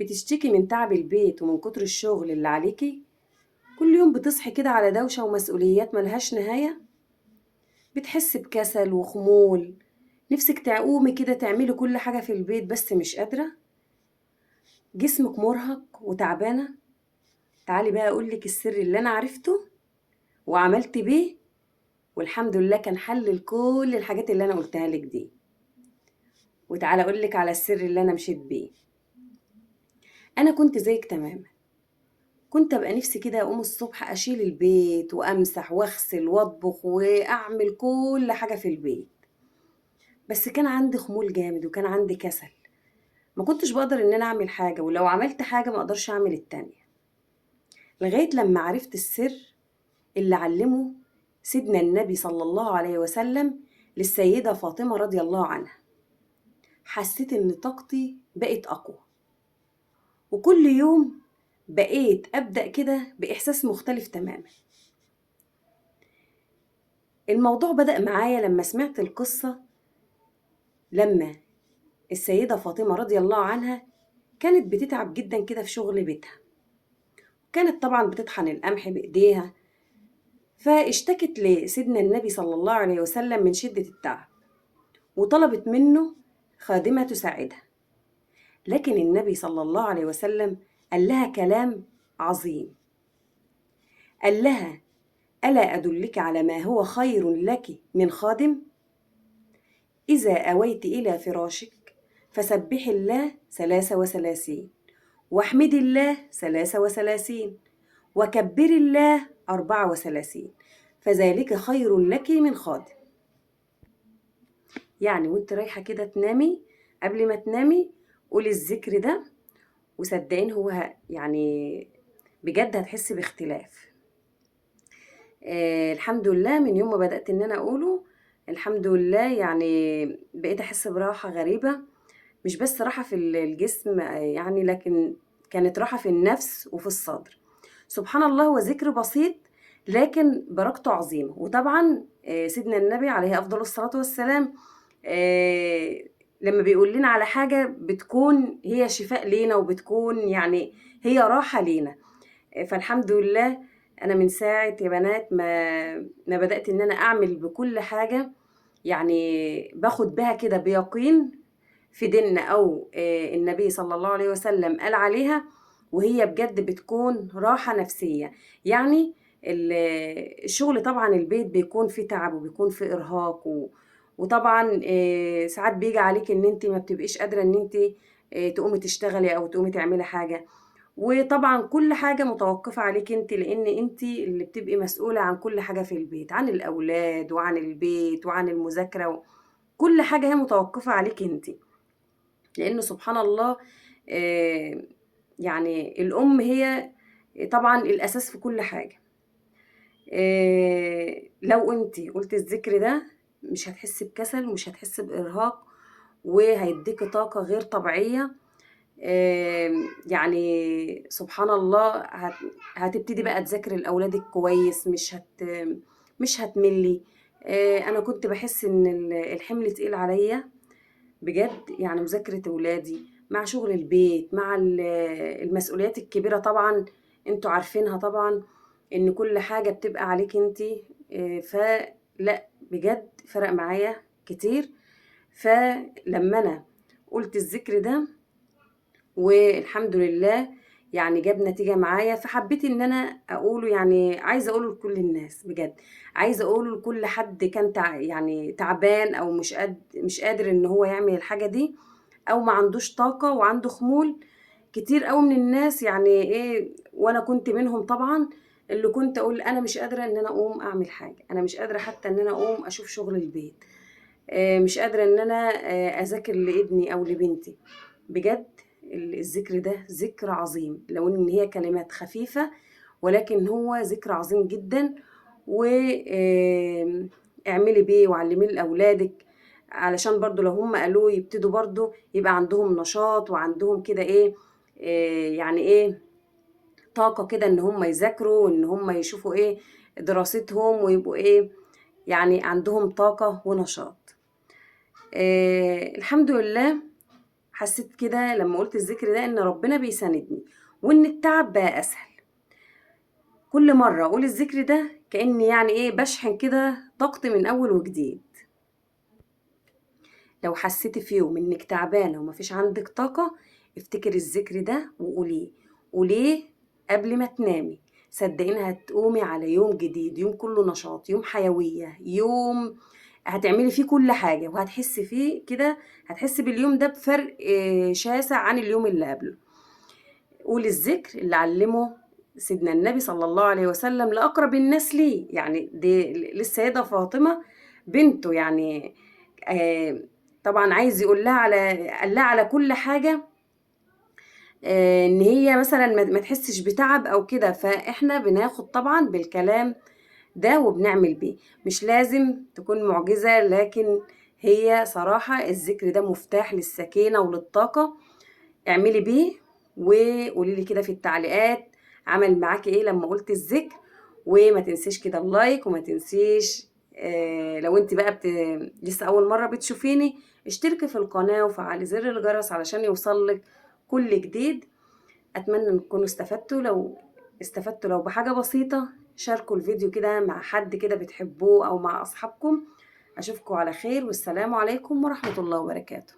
بتشتكي من تعب البيت ومن كتر الشغل اللي عليكي؟ كل يوم بتصحي كده على دوشة ومسؤوليات ملهاش نهاية؟ بتحسي بكسل وخمول، نفسك تقومي كده تعملي كل حاجة في البيت بس مش قادرة؟ جسمك مرهق وتعبانة؟ تعالي بقى أقولك السر اللي أنا عرفته وعملت بيه، والحمد لله كان حل لكل الحاجات اللي أنا قلتها لك دي. وتعالى أقولك على السر اللي أنا مشيت بيه. أنا كنت زيك تماما، كنت أبقى نفسي كده أقوم الصبح أشيل البيت وأمسح وأغسل وأطبخ وأعمل كل حاجة في البيت، بس كان عندي خمول جامد وكان عندي كسل، ما كنتش بقدر إن أنا أعمل حاجة، ولو عملت حاجة ما أقدرش أعمل التانية. لغاية لما عرفت السر اللي علمه سيدنا النبي صلى الله عليه وسلم للسيدة فاطمة رضي الله عنها. حسيت إن طاقتي بقت أقوى، وكل يوم بقيت أبدأ كده بإحساس مختلف تماما. الموضوع بدأ معايا لما سمعت القصة، لما السيدة فاطمة رضي الله عنها كانت بتتعب جدا كده في شغل بيتها، كانت طبعا بتطحن القمح بإيديها، فاشتكت لسيدنا النبي صلى الله عليه وسلم من شدة التعب وطلبت منه خادمة تساعدها. لكن النبي صلى الله عليه وسلم قال لها كلام عظيم، قال لها: ألا أدلك على ما هو خير لك من خادم؟ إذا أويت إلى فراشك فسبحي الله 33، واحمدي الله 33، وكبري الله 34، فذلك خير لك من خادم. يعني وانت رايحة كده تنامي، قبل ما تنامي قولي الذكر ده، وصدقين هو يعني بجد هتحسي باختلاف. الحمد لله من يوم ما بدأت ان انا اقوله الحمد لله يعني بقيت احس براحة غريبة، مش بس راحة في الجسم يعني، لكن كانت راحة في النفس وفي الصدر. سبحان الله، هو ذكر بسيط لكن بركته عظيمة. وطبعا سيدنا النبي عليه أفضل الصلاة والسلام لما بيقول لنا على حاجة بتكون هي شفاء لينا، وبتكون يعني هي راحة لينا. فالحمد لله أنا من ساعة يا بنات ما بدأت إن أنا أعمل بكل حاجة، يعني باخد بها كده بيقين في ديننا أو النبي صلى الله عليه وسلم قال عليها، وهي بجد بتكون راحة نفسية. يعني الشغل طبعا البيت بيكون فيه تعب وبيكون فيه إرهاق، وطبعا ساعات بيجي عليك إن انت ما بتبقيش قادرة إن انت تقومي تشتغلي أو تقومي تعملي حاجة، وطبعا كل حاجة متوقفة عليك انت، لأن انت اللي بتبقي مسؤولة عن كل حاجة في البيت، عن الأولاد وعن البيت وعن المذاكرة، كل حاجة هي متوقفة عليك انت. لأن سبحان الله يعني الأم هي طبعا الأساس في كل حاجة. لو انت قلت الذكر ده مش هتحسي بكسل ومش هتحسي بإرهاق، وهيديكي طاقة غير طبيعية. يعني سبحان الله هتبتدي بقى تذاكري لأولادك كويس، مش هتملي. أنا كنت بحس إن الحمل تقيل عليا بجد، يعني مذاكرة ولادي مع شغل البيت مع المسؤوليات الكبيرة، طبعا انتوا عارفينها طبعا إن كل حاجة بتبقى عليك انتي. فلا بجد فرق معايا كتير. فلما أنا قلت الذكر ده والحمد لله يعني جاب نتيجة معايا، فحبيت إن أنا أقوله، يعني عايزة أقوله لكل الناس بجد، عايزة أقوله لكل حد كان تعبان أو مش قادر إن هو يعمل الحاجة دي، أو ما عندوش طاقة وعنده خمول. كتير قوي من الناس يعني إيه، وأنا كنت منهم طبعا، اللي كنت أقول أنا مش قادرة إن أنا أقوم أعمل حاجة، أنا مش قادرة حتى إن أنا أقوم أشوف شغل البيت، مش قادرة إن أنا أذاكر لابني أو لبنتي. بجد الذكر ده ذكر عظيم، لو إن هي كلمات خفيفة ولكن هو ذكر عظيم جدا. اعملي بيه وعلميه لأولادك، علشان برضو لو هم قالوه يبتدوا برضو يبقى عندهم نشاط وعندهم كده إيه، يعني إيه طاقة كده إن هم يذاكروا وإن هم يشوفوا إيه دراستهم، ويبقوا إيه يعني عندهم طاقة ونشاط. الحمد لله. حسيت كده لما قلت الذكر ده إن ربنا بيساندني وإن التعب بقى أسهل. كل مرة أقول الذكر ده كأني يعني إيه بشحن كده طاقتي من أول وجديد. لو حسيتي في يوم إنك تعبانة ومفيش عندك طاقة، افتكري الذكر ده وقوليه، قوليه قبل ما تنامي. صدقيني هتقومي على يوم جديد، يوم كله نشاط، يوم حيوية، يوم هتعملي فيه كل حاجة، وهتحسي فيه كده، هتحسي باليوم ده بفرق شاسع عن اليوم اللي قبله. قولي الذكر اللي علمه سيدنا النبي صلى الله عليه وسلم لأقرب الناس ليه، يعني دي للسيدة فاطمة بنته، يعني طبعا عايز يقول لها على، قال لها على كل حاجة، ان هي مثلا ما تحسش بتعب او كده. فاحنا بناخد طبعا بالكلام ده وبنعمل بيه، مش لازم تكون معجزة، لكن هي صراحة الذكر ده مفتاح للسكينة وللطاقة. اعملي بيه وقولي لي كده في التعليقات عمل معاكي ايه لما قلت الذكر. وما تنسيش كده ال like، وما تنسيش لو انت بقى لسه اول مرة بتشوفيني اشتركي في القناة وفعلي زر الجرس علشان يوصلك كل جديد. اتمنى ان تكونوا استفدتوا، لو استفدتوا لو بحاجة بسيطة شاركوا الفيديو كده مع حد كده بتحبوه او مع اصحابكم. اشوفكم على خير، والسلام عليكم ورحمة الله وبركاته.